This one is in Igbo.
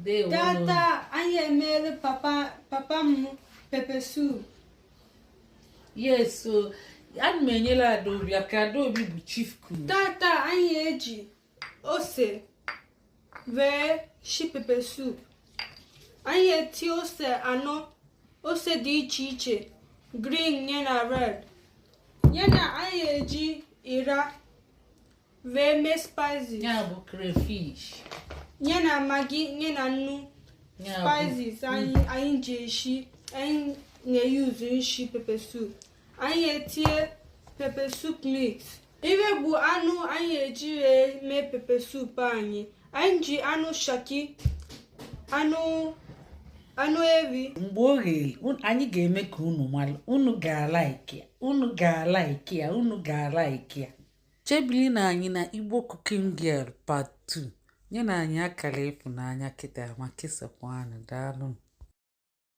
Ndewo. Tata anyị emeela papa m pepper soup. Yes, so ana m enyere Adaobi aka. Adaobi bụ chief cook. Tata anyị eji ose wee shi pepper soup. Anyị eti ose anọ, ose dị iche iche, green ya na red, ya na anyị eji ịra wee mee spices. Ya bụ crayfish. Ya na Maggi, ya na nnu. Ya bụ Spices anyị ji eshi, anyị na-eyuzu ishi pepper soup. Anyị etinye pepper soup mix. Ibe bụ anụ anyị eji wee mee pepper soup anyị. Anyị ji anụ shaki, anụ ewi. Mgbe o ghere, anyị ga-eme ka unu mara. Unu ga-alike ya, unu ga-alike ya, unu ga-alike ya. Chebili na anyị na Igbo Cooking Girl part 2. Nye na anyị akara ịfụnanya kịta ma kesakwa anyị. Daalụ.